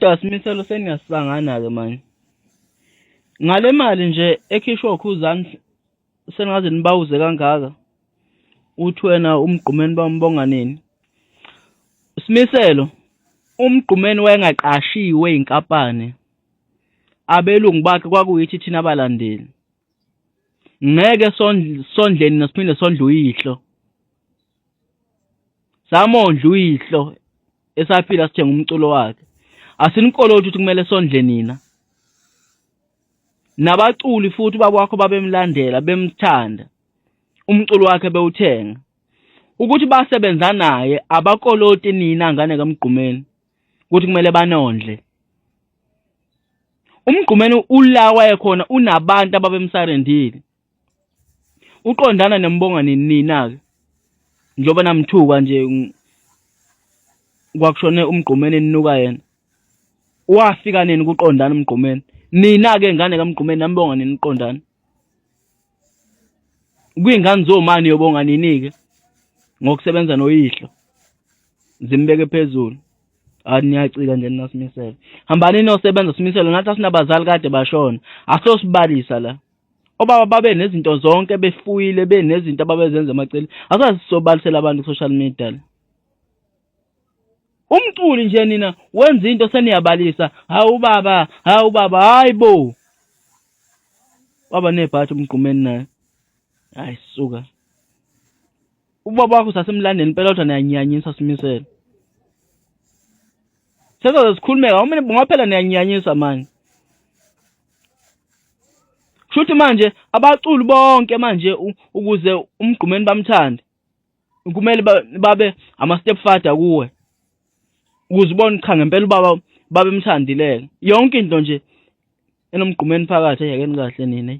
Kodwa Simiselo seniyasangana-ke manje. Ngale mali nje ekhishwa uKhuzani sengaze nibawuze kangaka. Uthi wena uMgqumeni bambonga nini? Simiselo, uMgqumeni wayengaqashiwe inkampani. Abelungu bakhe kwakuyithi thina abalandeli. Ngeke sondleni nasiphinde sondle uyihlo. Samondla uyihlo esaphila sithenga umculo wakhe. Asinikoloti ukuthi kumele sondle nina. Nabaculi futhi ubaba wakho babemlandela bemthanda. Umculo wakhe bewuthenga. Ukuthi basebenza naye abakoloti nina ngane kaMgqumeni ukuthi kumele banondle. UMgqumeni ula wayekhona unabantu ababemsarendile. Uqondana nembonga nini nina-ke njengoba namthuka nje kwakushone uMgqumeni ninuka yena. Wafika nini kuqondana uMgqumeni? Nina-ke ngane kaMgqumeni nambonga nini uqondana? Kwiy'ngane zomani yobonga nini-ke ngokusebenza noyihlo zimbeke phezulu. Hayi niyacika nje nina Simiselo. Hambani niyosebenza Simiselo nathi asinabazali kade bashona. Asosibalisa la. Obaba babe nezinto zonke befuyile benezinto ababezenza emaceleni. Asazi sobalisela abantu ku social media la. Umculi nje nina wenza into seniyabalisa. Hawu baba, hawu baba, hayi bo. Waba nebhathi umgqumeni naye. Hayi suka. Ubaba wakho sasemlandeni impela kodwa niyanyanyisa Simiselo. Sesoze sikhulume ka mina ngoba phela niyanyanyisa manje. Kushuthi manje abaculi bonke manje ukuze umgqumeni bamthande kumele babe ama stepfather kuwe ukuze ubone cha ngempela ubaba babemthandile yonke into nje enomgqumeni phakathi ayakeni kahle nina.